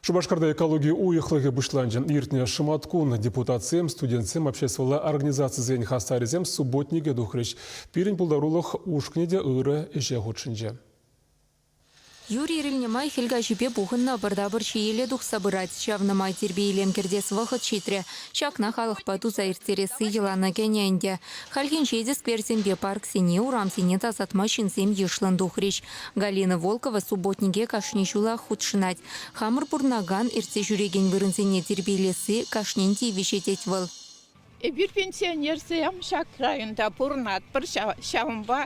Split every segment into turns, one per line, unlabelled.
Шупашкарта экологи уйӑхлӑхӗ пуҫланчӗ. Иртнӗ шӑматкун депутатсем, студентсем, обществӑлла организацисен хастарӗсем субботнике тухрӗҫ. Пирӗн пултарулӑх ушкӑнӗ те ырӑ ӗҫе хутшӑнчӗ.
Юр ирӗлнӗ май хӗл каҫипе пухӑннӑ ӑпӑр-тапӑр ҫиеле тухса пырать. Ҫавна май тирпей-илем кӗртес вӑхӑт ҫитрӗ. Ҫакна халӑхпа туса ирттересси йӑлана кӗнӗ ӗнтӗ. Хальхинче те скверсемпе парксене, урамсене тасатма ҫынсем йышлӑн тухрӗҫ. Галина Волкова субботнике кашни ҫулах хутшӑнать. Хамӑр пурӑнакан, иртсе ҫӳрекен вырӑнсене тирпейлесси кашнин тивӗҫӗ, тет вӑл.
Эпир пенсионерсем ҫак районта пурӑнатпӑр, ҫавӑнпа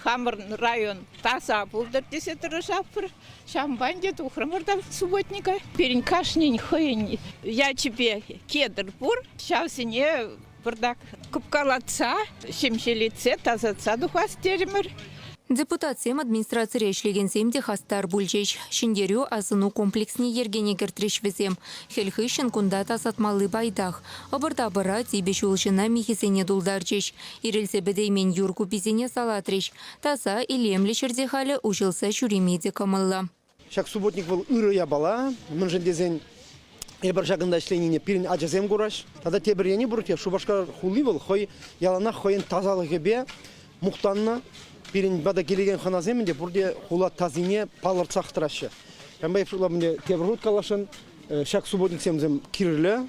хамӑрӑн район таса пултӑр тесе тӑрӑшатпӑр. Ҫавӑнпа ӗнтӗ тухрӑмӑр та субботника. Пирӗн кашнин хӑйӗн ячӗпе кедр пур. Ҫавсене пӑртак кӑпкалатса, ҫемҫелетсе, тасатса тухас терӗмӗр.
Депутатсем администрацире ӗҫлекенсем те хастар пулчӗҫ. Ҫӗнтерӳ асӑну комплексне йӗркене кӗртрӗҫ вӗсем. Хӗл хыҫҫӑн кунта тасатмалли пайтах. Ӑпӑр-тапӑра типӗ ҫулҫӑна михӗсене тултарчӗҫ. Ирӗлсе пӗтеймен юр куписене салатрӗҫ. Таса, илемлӗ ҫӗрте халӗ уҫӑлса ҫӳреме те кӑмӑллӑ.
Ҫак субботник вӑл ырӑ япала, мӗншӗн тесен эпир ҫакӑнта ӗҫленине пирӗн ачасем кураҫ. Тата тепӗр енӗ пур те, Шупашкар хули вӑл хӑй яланах хӑйӗн тасалӑхӗпе мухтаннӑ. Пирӗн пата килекен хӑнасем ӗнтӗ пурте хула тасине палӑртсах тӑраҫҫӗ. Ҫавӑнпа эп шутлап ӗнтӗ тепӗр хут каласшӑн, ҫак субботниксемсем кирлӗ,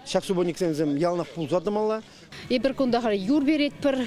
ҫак субботниксемсем яланах пулса тӑмалла.
Эпир кунта халь юр перетпӗр,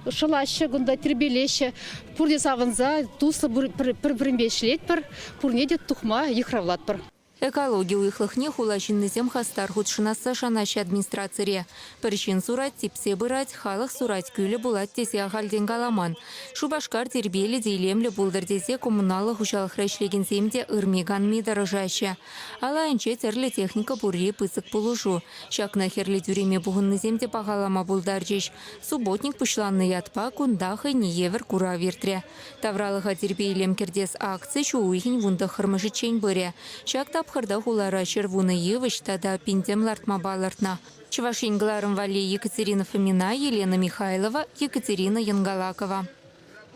шӑлаҫҫӗ кунта, тирпейлеҫҫӗ. Пурте савӑнса, туслӑ пӗр-пӗринпе ӗҫлетпӗр, пурне те тухма йыхравлатпӑр.
Экологи уйӑхлӑхне хула ҫыннисем хастар хутшӑнасса шанаҫҫӗ администрацире. Пӗр ҫын сурать, типсе пырать, халӑх сурать, кӳлӗ пулать тесе ахальтен каламан. Шупашкар тирпейлӗ те илемлӗ пултӑр тесе коммуналлӑ хуҫалӑхра ӗҫлекенсем те ырми-канми тӑрӑшаҫҫӗ. Ал айӗнче тӗрлӗ техника пурри пысӑк пулӑшу. Ҫакна Хӗрлӗ тӳреме пухӑннисем те пахалама пултарчӗҫ. Субботник пуҫланнӑ ятпа кунта хӑйне евӗр курав иртрӗ. Тавралӑха тирпей-илем кӗртес акци ҫу уйӑхӗн вунтӑххӑрмӗшӗччен пырӗ. Ҫак тапхӑрта хулара 110 йывӑҫ тата пинтем лартма палӑртнӑ. Чӑваш Ен кӑларӑм валли Екатерина Фомина, Елена Михайлова, Екатерина Янгалакова.